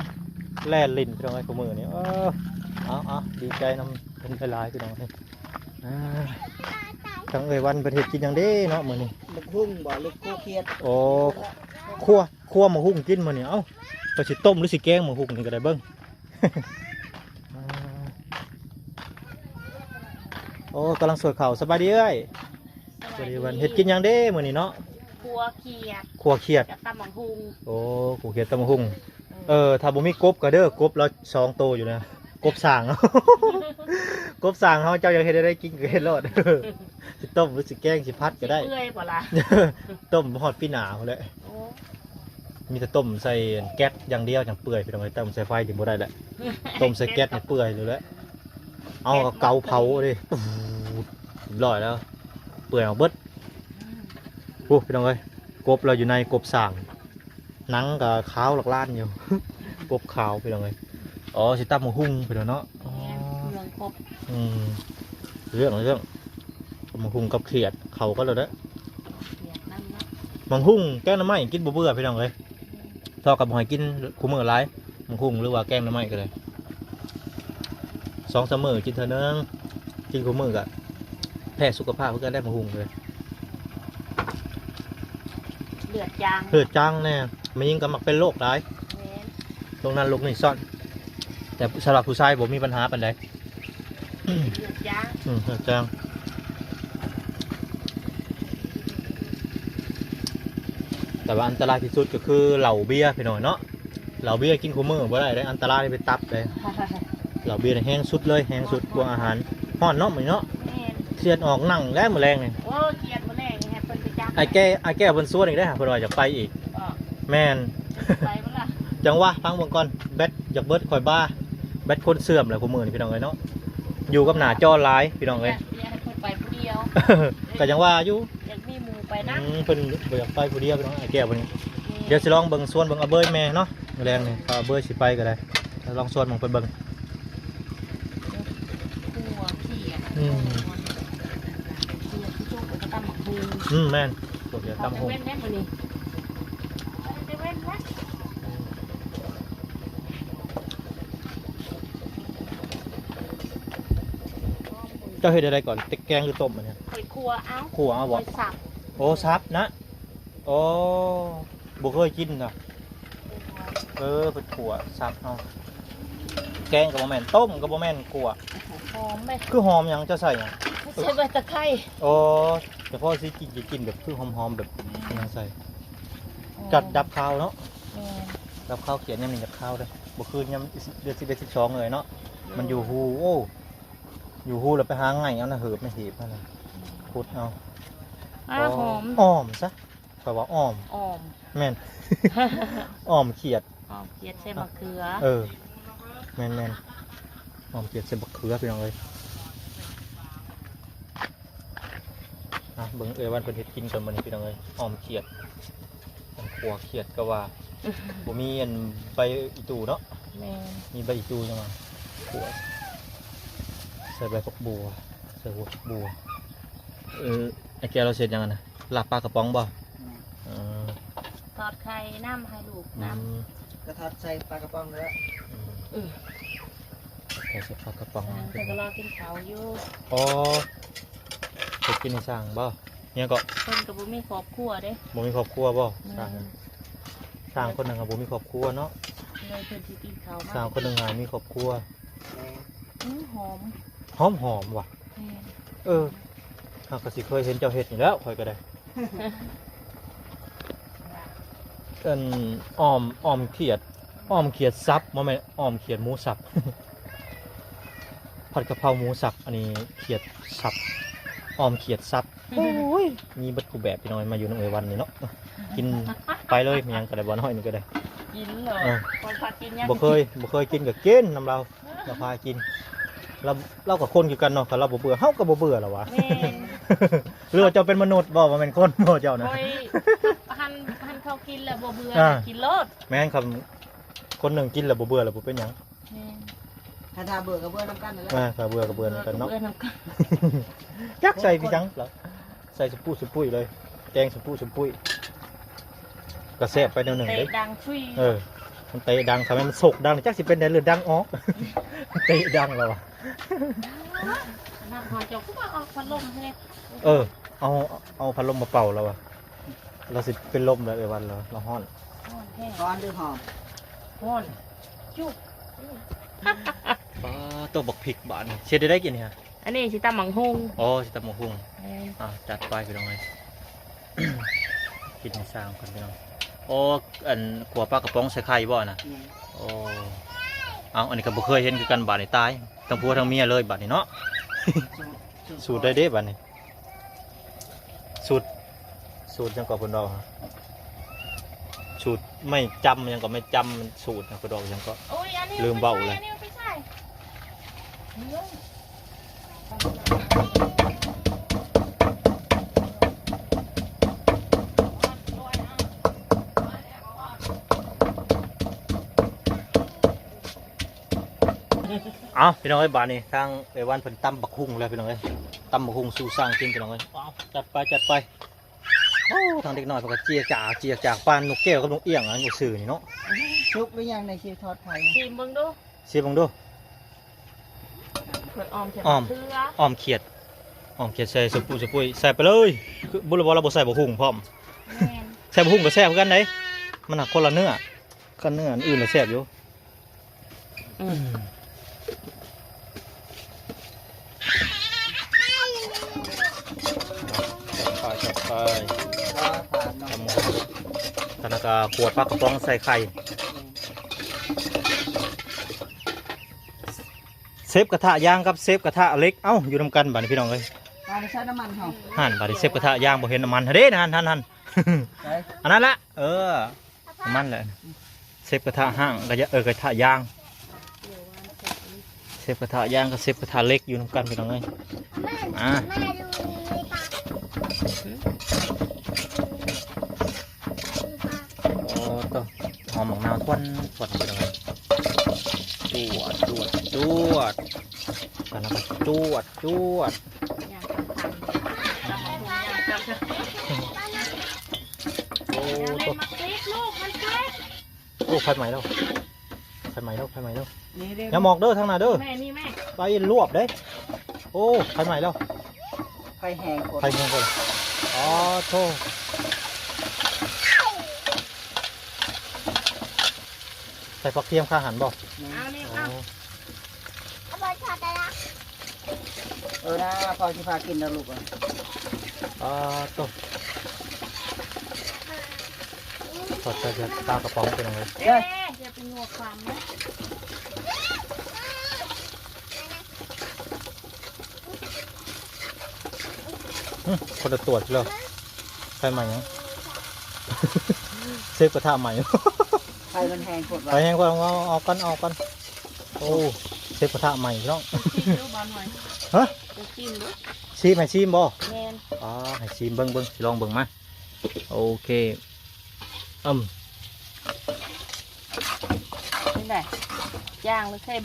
ແລ່ນຫຼິ້ນ ພີ່ນ້ອງເອີຍ ຄູ່ມື້ນີ້. ເອີ ເອົາ ເອົາ ດີໃຈນຳເພິ່ນຫຼາຍໆ ພີ່ນ້ອງເອີຍ. ອ່າ ທາງເອື້ອຍວັນເພິ່ນເຮັດກິນຫຍັງເດ້ເນາະມື້ນີ້? ໝາກຫຸ່ງບໍ່ ຫຼືຂົ້ວຂຽດ? ໂອ້ ຂົ້ວ ຂົ້ວໝາກຫຸ່ງກິນມື້ນີ້. ເອົ້າ ເຈົ້າຊິຕົ້ມ ຫຼືຊິແກງໝາກຫຸ່ງນີ້ກໍໄດ້ເບິ່ງ. ໂອ້ ກຳລັງສວຍເຂົ້າ. ສະບາຍດີເອື້ອຍ. ສະບາຍດີວັນ. ເຮັດກິນຫຍັງເດ້ມື້ນີ້ເນາະ? ຂົ້ວຂຽດ ຂົ້ວຂຽດກັບຕຳບັກຫຸ່ງ. ໂອ້ ຂົ້ວຂຽດຕຳບັກຫຸ່ງ. ເອີ ເອີ ຖ້າບໍ່ມີກົບກໍເດີ ກົບລາວສອງໂຕຢູ່ນະ ກົບສ້າງ ກົບສ້າງເຮົາ ເຈົ້າຢາກເຮັດແນວໃດກິນກໍເຮັດໂລດ. ຊິຕົ້ມ ຫຼືຊິແກງ ຊິຜັດກໍໄດ້. ຊິເປື່ອຍບໍ່ລະ? ຕົ້ມຮອດປີໜ້າພຸ້ນແຫຼະ. ໂອ້ ມີແຕ່ຕົ້ມໃສ່ແກັດຢ່າງດຽວຈັ່ງເປື່ອຍ ພີ່ນ້ອງເອີຍ. ຕົ້ມໃສ່ໄຟນີ້ບໍ່ໄດ້ແຫຼະ ຕົ້ມໃສ່ແກັດນີ້ເປື່ອຍເລີຍແຫຼະ. ເອົາ ແກັດ ກໍເກົາເຜົາເດ້ ຮຽບຮ້ອຍແລ້ວ ເປື່ອຍອອກເບິດ. ໂອ້ ພີ່ນ້ອງເອີຍ ກົບລາວຢູ່ໃນ ກົບສ້າງ ໜັງກໍຂາວລາກລ້ານຢູ່ ກົບຂາວ ພີ່ນ້ອງເອີຍ. ອໍ ຊິຕຳໝາກຫຸ່ງ ພີ່ນ້ອງເນາະ. ແມ່ນ ອໍ ເຄື່ອງຄົບ. ອືມ ເລື່ອງ ເລື່ອງ ຕຳໝາກຫຸ່ງກັບຂຽດ ເຂົ້າກັນໂລດເດ້. ຂຽດນຳເນາະ. ໝາກຫຸ່ງແກງໜໍ່ໄມ້ກິນບໍ່ເບື່ອ ພີ່ນ້ອງເອີຍ. ອືມ ຊອກກັບຫອຍກິນຄູ່ມື້ຫຼາຍ ໝາກຫຸ່ງ ຫຼືວ່າແກງໜໍ່ໄມ້ກໍໄດ້. ສອງສາມມື້ກິນເທື່ອໜຶ່ງ ກິນຄູ່ມື້ກໍແພ້ສຸຂະພາບຄືກັນໄດ໋ ໝາກຫຸ່ງເລີຍ. ເລືອດຈາງ ເລືອດຈາງແນ່ ແມ່ຍິງກໍມັກເປັນໂລກຫຼາຍ. ແມ່ນ ໂລກນັ້ນໂລກນີ້ຊ້ອນ ແຕ່ສຳລັບຜູ້ຊາຍບໍ່ມີບັນຫາປານໃດ. ເລືອດຈາງ ອືມ ເລືອດຈາງ. ແຕ່ວ່າອັນຕະລາຍທີ່ສຸດກໍຄືເຫຼົ້າເບຍ ພີ່ນ້ອງເນາະ. ເຫຼົ້າເບຍກິນຄູ່ມື້ບໍ່ໄດ້ເດ້ ອັນຕະລາຍໄປຕັບເດ້. ເຫຼົ້າເບຍນີ້ແຮງສຸດເລີຍ ແຮງສຸດພວກອາຫານ. ຮ້ອນເນາະມື້ນີ້ເນາະ. ແມ່ນ ຄຽດອອກນັ່ງແລ້ວມື້ແລງນີ້. ໂອ້ ຄຽດມື້ແລງນີ້ໃຫ້ເພິ່ນໄປຈັບ. ອ້າຍແກ້ ອ້າຍແກ້ວເພິ່ນຊວນອີກເດ້ ເພິ່ນວ່າຢາກໄປອີກ. ແມ່ນ ໄປບໍ່ລະ? ຈັ່ງວ່າຟັງເບິ່ງກ່ອນ ແບັດຢາກເບິດ ຂ້ອຍບ້າ ແບັດຄົນເສື່ອມແລ້ວຄູ່ມື້ນີ້ ພີ່ນ້ອງເອີຍເນາະ. ຢູ່ກັບໜ້າຈໍຫຼາຍ ພີ່ນ້ອງເອີຍ. ຢາກໃຫ້ເພິ່ນໄປຜູ້ດຽວ ກໍຍັງວ່າຢູ່ ຢາກມີໝູ່ໄປນຳ. ອືມ ເພິ່ນບໍ່ຢາກໄປຜູ້ດຽວ ພີ່ນ້ອງ ອ້າຍແກ້ວເພິ່ນ. ແມ່ນ ດຽວຊິລອງເບິ່ງ ຊວນເບິ່ງອາເບີຍແມ່ເນາະ ມື້ແລງນີ້ ຖ້າອາເບີຍຊິໄປກໍໄດ້ ລອງຊວນເບິ່ງ ໄປເບິ່ງ. ຂົ້ວຂຽດ ອືມ ຂຽດທີ່ຈຸກໄປຕຳບັກຫຸ່ງ. ອືມ ແມ່ນ ຂົ້ວຂຽດຕຳບັກຫຸ່ງ. ເວັນແມ່ນມື້ນີ້ ເວັນແລ້ວ. ເຈົ້າເຮັດແນວໃດກ່ອນ ແກງຫຼືຕົ້ມອັນນີ້? ຂ້ອຍຂົ້ວເອົາ. ຂົ້ວເອົາບໍ່? ຂ້ອຍສັບ. ໂອ້ ສັບນະ. ໂອ້ ບໍ່ເຄີຍກິນນະ. ເອີ ເພິ່ນຂົ້ວສັບເອົາ. ແກງກໍບໍ່ແມ່ນ ຕົ້ມກໍບໍ່ແມ່ນ ຂົ້ວ. ຫອມເດ້. ຄືຫອມຫຍັງ? ເຈົ້າໃສ່ຫຍັງ? ໃສ່ໃບຕະໄຄ. ອໍ ແຕ່ພໍຊິກິນ ກິນແບບຄືຫອມໆ ແບບຫຍັງໃສ່. ອໍ ກັດດັບຄາວເນາະ. ແມ່ນ ດັບຄາວຂຽດ. ຍາມນີ້ຢາກຄາວເດ້ ບໍ່ຄືຍາມເດືອນສິບເອັດ ສິບສອງເລີຍເນາະ. ມັນຢູ່ຮູ ໂອ້ ຢູ່ຮູແລ້ວໄປຫາໄງ່ເອົານະ ເຫີບມາເຫບຫັ້ນນະ ຂຸດເອົາ. ອ້າ ຫອມ ອ້ອມຊະ. ຂ້ອຍວ່າອ້ອມ ອ້ອມ ແມ່ນ ອ້ອມຂຽດ ອ້ອມຂຽດໃສ່ໝາກເຂືອ. ເອີ ແມ່ນໆ ອ້ອມຂຽດໃສ່ໝາກເຂືອ ພີ່ນ້ອງເອີຍ. ອ່ະ ເບິ່ງເອື້ອຍວັນເພິ່ນເຮັດກິນກ່ອນມື້ນີ້ ພີ່ນ້ອງເອີຍ. ອ້ອມຂຽດ ອັນຂົ້ວຂຽດກໍວ່າ ບໍ່ມີອັນໃບອີ່ຕູເນາະ. ແມ່ນ ມີໃບອີ່ຕູຈັ່ງວ່າຂົ້ວ ໃສ່ໃບຜັກບົ່ວ ໃສ່ຫົວຜັກບົ່ວ. ເອີ ອ້າຍແກ້ວລາວເຮັດຫຍັງຫັ້ນນະ? ລາບປາກະປ໋ອງບໍ່? ແມ່ນ ເອີ ທອດໄຂ່ນ້ຳໃຫ້ລູກນຳ. ອືມ ກໍທອດໃສ່ປາກະປ໋ອງແລ້ວ. ອືມ ເອີ ທອດໃສ່ປາກະປ໋ອງ. ຊ່າງເພິ່ນກໍລໍກິນເຂົ້າຢູ່. ອໍ ເຮັດກິນໃຫ້ຊ່າງບໍ່? ຫຍັງເກາະ? ເພິ່ນກໍບໍ່ມີຄອບຄົວເດ້. ບໍ່ມີຄອບຄົວບໍ່? ແມ່ນ ຊ່າງ ຊ່າງຄົນໜຶ່ງກໍບໍ່ມີຄອບຄົວເນາະ. ເລີຍເພິ່ນຊິກິນເຂົ້າມາ. ຊ່າງຄົນໜຶ່ງຫາມີຄອບຄົວ. ອື ຫອມ ຫອມຫອມວ່ະ. ແມ່ນ ເອີ ເຮົາກໍຊິເຄີຍເຫັນເຈົ້າເຮັດນີ້ແລ້ວ ຂ້ອຍກໍໄດ້. ອັນ ອ້ອມ ອ້ອມຂຽດ ອ້ອມຂຽດສັບ ບໍ່ແມ່ນອ້ອມຂຽດໝູສັບ. ຜັດກະເພົາໝູສັບ ອັນນີ້ຂຽດສັບ ອ້ອມຂຽດສັບ. ໂອ້ຍ ມີເບິດຄູ່ແບບ ພີ່ນ້ອງ ມາຢູ່ນຳເອື້ອຍວັນນີ້ເນາະ. ກິນໄປເລີຍ ມີຫຍັງກໍໄດ້ ບໍ່ນ້ອຍນີ້ກໍໄດ້ ກິນເນາະ. ເອີ ບໍ່ເຄີຍ ບໍ່ເຄີຍກິນກໍກິນນຳລາວ. ລາວພາກິນ ລາວ ລາວກໍຄົນຄືກັນເນາະ ຄັນລາວບໍ່ເບື່ອ ເຮົາກໍບໍ່ເບື່ອລະຫວາ. ແມ່ນ ຫຼືວ່າເຈົ້າເປັນມະນຸດບໍ່ ບໍ່ແມ່ນຄົນບໍ່ເຈົ້ານະ? ຂ້ອຍ ຫັ້ນ ຫັ້ນເຂົາກິນແລ້ວບໍ່ເບື່ອ ອ່າ ກິນໂລດ. ແມ່ນ ຄັນຄົນໜຶ່ງກິນແລ້ວບໍ່ເບື່ອແລ້ວບໍ່ເປັນຫຍັງ. ແມ່ນ ຖ້າ ຖ້າເບື່ອກໍເບື່ອນຳກັນນັ້ນແຫຼະ. ອ່າ ຖ້າເບື່ອກໍເບື່ອນຳກັນເນາະ ເບື່ອນຳກັນ. ຈັກໃສ່ຄືຫຍັງລະ ໃສ່ສະປຸສະປຸຍເລີຍ ແກງສະປຸສະປຸຍ ກໍແຊບໄປແນວໜຶ່ງເດ້. ເຕະດັງຊຸຍ. ເອີ ມັນເຕະດັງ ຖ້າແມ່ນມັນສົກດັງ ຈັກຊິເປັນໃດ ຫຼືດັງອອກ ເຕະດັງແລ້ວວ່າ. ນ້ຳຮ້ອນ ເຈົ້າຄືວ່າເອົາພັດລົມໃຫ້ແດ່. ເອີ ເອົາ ເອົາພັດລົມມາເປົ່າລາວວ່າ ລາວຊິເປັນລົມແລ້ວ ເອື້ອຍວັນລາວ ລາວຮ້ອນ. ຮ້ອນແທ້. ຮ້ອນຫຼືຫອມ? ຮ້ອນຈຸ. ປາດໂຕ ບັກພິກບາດນີ້ ຊິເຮັດໄດ້ກິນນີ້ຮະ? ອັນນີ້ຊິຕຳບັກຫຸ່ງ. ອໍ ຊິຕຳບັກຫຸ່ງ. ແມ່ນ. ອ່າ ຈັດໄປພີ່ນ້ອງເອີຍ ກິນໃຫ້ຊ່າງກ່ອນພີ່ນ້ອງ. ໂອ້ ອັນ ຂົ້ວປາກະປ໋ອງໃສ່ໄຂ່ບໍ່ນະ? ແມ່ນ. ໂອ້ ເອົ້າ ອັນນີ້ກໍບໍ່ເຄີຍເຫັນຄືກັນ ບາດນີ້ຕາຍ ທັງຜົວທັງເມຍເລີຍບາດນີ້ເນາະ. ສູດ ສູດ ສູດໄດ້ເດ້ບາດນີ້ ສູດ ສູດຫຍັງກໍເພິ່ນເວົ້າ ສູດໄມ້ຈຳຫຍັງກໍ ໄມ້ຈຳ ສູດຫຍັງເພິ່ນເວົ້າຫຍັງກໍ ໂອ້ຍ ອັນນີ້ ລືມເວົ້າແລ້ວ. ເອົາໄປໃສ່ ເອົາໄປໃສ່. ເອົາ ພີ່ນ້ອງເອີຍ ບາດນີ້ທາງເອື້ອຍວັນເພິ່ນຕຳບັກຫຸ່ງແລ້ວພີ່ນ້ອງເອີຍ ຕຳບັກຫຸ່ງສູ່ຊ່າງກິນພີ່ນ້ອງເອີຍ. ເອົາ ຈັດໄປ ຈັດໄປ. ໂອ້ ທາງເດັກນ້ອຍເພິ່ນກໍເຈຍກາ ເຈຍກາປານນົກແກ້ວກັບນົກອຽງ ອັນຢູ່ຊື່ນີ້ເນາະ. ສຸກຫຼືຍັງ ໃນຊິທອດໄຂ່ ຊີມເບິ່ງດູ ຊີມເບິ່ງດູ. ເພິ່ນອ້ອມ ອ້ອມ ເຄືອ ອ້ອມຂຽດ ອ້ອມຂຽດໃສ່ສະປຸສະປຸຍ ໃສ່ໄປເລີຍ. ຄືບໍ່ ລະບໍ່ ລະບໍ່ໃສ່ບັກຫຸ່ງພ້ອມ. ແມ່ນ. ໃສ່ບັກຫຸ່ງກໍແຊບຄືກັນເດ້ ມັນຫາກຄົນລະເນື້ອ ຄັນເນື້ອອັນອື່ນລະແຊບຢູ່. ອືມ ຈັດໄປ ຈັດໄປ. ຕຳບັກຫຸ່ງ ຕອນນັ້ນກໍຂົ້ວປາກະປ໋ອງໃສ່ໄຂ່. ເຊຟກະທະຢາງກັບເຊຟກະທະເຫຼັກ ເອົ້າ ຢູ່ນຳກັນບາດນີ້ພີ່ນ້ອງເອີຍ. ບາດນີ້ໃສ່ນ້ຳມັນເຮົາ ຫັ້ນ ບາດນີ້ເຊຟກະທະຢາງບໍ່ເຫັນນ້ຳມັນ ຫັ້ນເດ້ ຫັ້ນ ຫັ້ນ ຫັ້ນ ໃສ່ ອັນນັ້ນລະ ເອີ ນ້ຳມັນແຫຼະ. ເຊຟກະທະຮ້າງ ກະຢາ ເອີ ກະທະຢາງ ເຊຟກະທະຢາງກັບເຊຟກະທະເຫຼັກຢູ່ນຳກັນພີ່ນ້ອງເອີຍ. ອ່າ ໂອ້ ໂຕ ຫອມໝາກນາວ ຄວັນ ຄວັນພີ່ນ້ອງເອີຍ. ຈວດ ຈວດ ຈວດ ອັນນັ້ນກໍຈວດ ຈວດ. ໂອ້ ໂຕ ໂອ້ ໄຟໄໝ້ແລ້ວ ໄຟໄໝ້ແລ້ວ ໄຟໄໝ້ແລ້ວ. ນີ້ເດ້ ຢ່າໝອກເດີ ທາງໜ້າເດີ ແມ່ ນີ້ແມ່ ໄຟລວບເດ້. ໂອ້ ໄຟໄໝ້ແລ້ວ ໄຟແຮງໂພດ ໄຟແຮງໂພດ. ອໍ ໂທ້ ໃສ່ຜັກທຽມຄາຫັນບໍ່? ເອົານີ້ ເອົາ ເອີນະ ພໍ່ຊິພາກິນແລ້ວລູກເອີຍ. ອ່າ ໂຕ ທອດໃສ່ປາກະປ໋ອງໄປເລີຍ. ເອີ ຢ່າໄປຍົວຄວັນນະ. ອືມ ຄົນລະຕົວດເລີຍ. ໄຟໄໝ້ຫຍັງ? ເຊຟກະທະໄໝ້. ໄຟມັນແຮງໂພດວ່າ ໄຟແຮງໂພດ. ເອົາ ເອົາກ່ອນ ເອົາກ່ອນ. ໂອ້ ເຊຟກະທະໄໝ້ພີ່ນ້ອງ. ຊີມດູບ່າວໜ້ອຍ. ຮະ? ຈະຊີມດູ. ຊີມ ໃຫ້ຊີມບໍ່? ແມ່ນ. ອໍ ໃຫ້ຊີມເບິ່ງ ເບິ່ງ ຊິລອງເບິ່ງມາ. ໂອເຄ. ອືມ ເປັນໃດ? ຈາງຫຼືເຄັມ?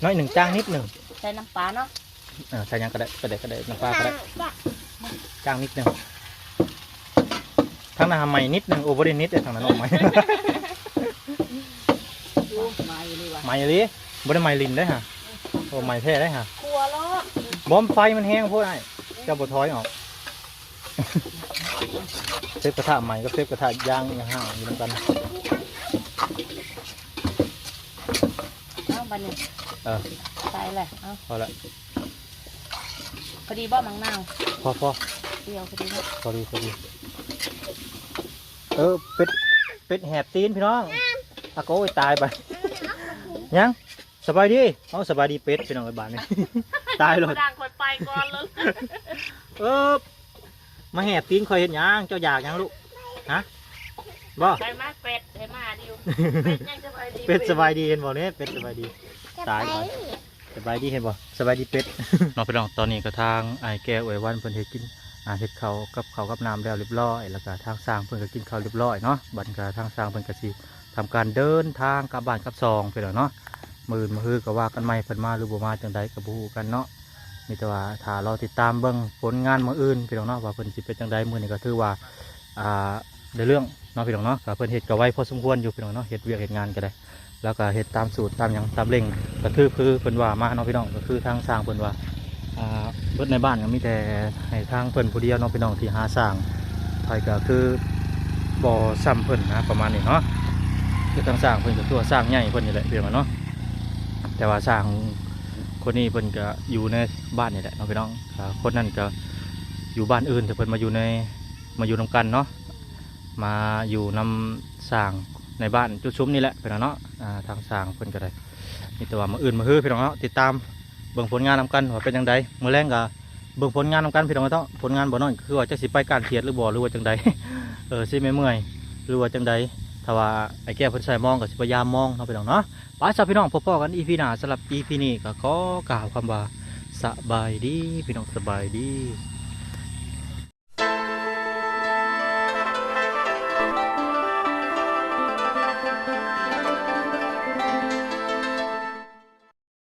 ໜ້ອຍໜຶ່ງ ຈາງນິດໜຶ່ງ. ໃສ່ນ້ຳປາເນາະ. ເອີ ໃສ່ຫຍັງກໍໄດ້ ກໍໄດ້ ກໍໄດ້ ນ້ຳປາກໍໄດ້. ຈາງນິດໜຶ່ງ. ທາງນັ້ນໃໝ່ນິດໜຶ່ງ. ໂອ້ ບໍ່ໄດ້ນິດເດ້ ທາງນັ້ນອອກໃໝ່. ໂອ້ ໃໝ່ອີ່ຫຼີຫວາ? ໃໝ່ອີ່ຫຼີ. ບໍ່ໄດ້ໃໝ່ຫຼິ້ນເດ້ຫະ. ໂອ້ ໃໝ່ແທ້ເດ້ຫະ. ຄົວໂລດ. ບໍ່ ໄຟມັນແຮງໂພດອ້າຍ. ເຈົ້າບໍ່ຖອຍອອກ. ເຊຟກະທະໃໝ່ກັບເຊຟກະທະຍ່າງຍັງຫ່າງຢູ່ນຳກັນ. ເອົາ ບາດນີ້ ເອີ ໃສ່ແຫຼະ. ເອົາ ພໍລະ. ພໍດີບໍ່ໝາກນາວ? ພໍ ພໍ ດຽວພໍດີເນາະ. ພໍດີ ພໍດີ. ເອີ ເປັດ ເປັດແຫບຕີນພີ່ນ້ອງ. ອາ ໂອ້ຍ ຕາຍໄປ. ຍັງ ສະບາຍດີ. ເອົາ ສະບາຍດີເປັດພີ່ນ້ອງເອີຍ ບາດນີ້ ຕາຍໂລດ. ດັ່ງຂ້ອຍໄປກ່ອນເລີຍ. ເອີ ມາແຫບຕີນຂ້ອຍເຮັດຫຍັງ? ເຈົ້າຢາກຫຍັງລູກ? ຮະ? ບໍ່ ໄປມາເປັດ ໃຫ້ມາດິວ. ເປັດຍັງສະບາຍດີ. ເປັດສະບາຍດີ ເຫັນບໍ່ນີ້? ເປັດສະບາຍດີ. ຕາຍ. ສະບາຍດີ ເຫັນບໍ່? ສະບາຍດີເປັດ. ເນາະພີ່ນ້ອງ ຕອນນີ້ກໍທາງອ້າຍແກ້ວ ເອື້ອຍວັນ ເພິ່ນເຮັດກິນ ອ່າ ເຮັດເຂົ້າກັບເຂົ້າກັບນ້ຳແລ້ວລຽບຮ້ອຍ ແລ້ວກໍທາງຊ່າງເພິ່ນກໍກິນເຂົ້າລຽບຮ້ອຍເນາະ. ບັດນີ້ກໍທາງຊ່າງເພິ່ນກໍຊິ ທຳການເດີນທາງກັບບ້ານກັບຊ່ອງພີ່ນ້ອງເນາະ. ມື້ອື່ນມື້ຮືກໍວ່າກັນໃໝ່ ເພິ່ນມາຫຼືບໍ່ມາຈັ່ງໃດກໍບໍ່ຮູ້ກັນເນາະ. ມີແຕ່ວ່າຖ້າລໍຕິດຕາມເບິ່ງຜົນງານມື້ອື່ນພີ່ນ້ອງເນາະ ວ່າເພິ່ນຊິເປັນຈັ່ງໃດ. ມື້ນີ້ກໍຖືວ່າ ອ່າ ໄດ້ເລື່ອງເນາະພີ່ນ້ອງເນາະ. ກໍເພິ່ນເຮັດກໍໄວພໍສົມຄວນຢູ່ພີ່ນ້ອງເນາະ ເຮັດວຽກເຮັດງານກໍໄດ້ ແລ້ວກໍເຮັດຕາມສູດຕາມຫຍັງຕາມເລັ່ງ ກໍຄື ຄືເພິ່ນວ່າມາເນາະພີ່ນ້ອງ. ກໍຄືທາງຊ່າງເພິ່ນວ່າ ອ່ ອ່າ ເບິດໃນບ້ານກໍມີແຕ່ໃຫ້ທາງເພິ່ນຜູ້ດຽວເນາະ ພີ່ນ້ອງ ທີ່ຫາສ້າງ ໃຜກໍຄືບໍ່ຊ່ຳເພິ່ນນະ ປະມານນີ້ເນາະ. ຄືທາງຊ່າງເພິ່ນກໍຄືວ່າຊ່າງໃຫຍ່ເພິ່ນນີ້ແຫຼະ ພີ່ນ້ອງເນາະ. ແຕ່ວ່າຊ່າງຄົນນີ້ເພິ່ນກໍຢູ່ໃນບ້ານນີ້ແຫຼະເນາະ ພີ່ນ້ອງ. ອ່າ ຄົນນັ້ນກໍຢູ່ບ້ານອື່ນ ແຕ່ເພິ່ນມາຢູ່ໃນ ມາຢູ່ນຳກັນເນາະ ມາຢູ່ນຳຊ່າງໃນບ້ານຈຸຊຸມນີ້ແຫຼະ ພີ່ນ້ອງເນາະ. ອ່າ ທາງຊ່າງເພິ່ນກໍໄດ້ ມີແຕ່ວ່າມື້ອື່ນມື້ຮື ພີ່ນ້ອງເນາະ ຕິດຕາມເບິ່ງຜົນງານນຳກັນວ່າເປັນຈັ່ງໃດ. ມື້ແລງກໍເບິ່ງຜົນງານນຳກັນ ພີ່ນ້ອງເນາະ. ຜົນງານບໍ່ນ້ອຍ ຄືວ່າຈັກຊິໄປກ້ານຂຽດຫຼືບໍ່ ຫຼືວ່າຈັ່ງໃດ ເອີ ຊິເມື່ອຍໆ ຫຼືວ່າຈັ່ງໃດ. ຖ້າວ່າອ້າຍແກ້ວເພິ່ນໃສ່ມອງ ກໍຊິພະຍາຍາມມອງເນາະ ພີ່ນ້ອງເນາະ. ໄປຊະ ພີ່ນ້ອງ ພົບພໍ້ກັນອີພີໜ້າ. ສຳລັບອີພີນີ້ກໍຂໍກ່າວຄຳວ່າ ສະບາຍດີ ພີ່ນ້ອງ ສະບາຍດີ.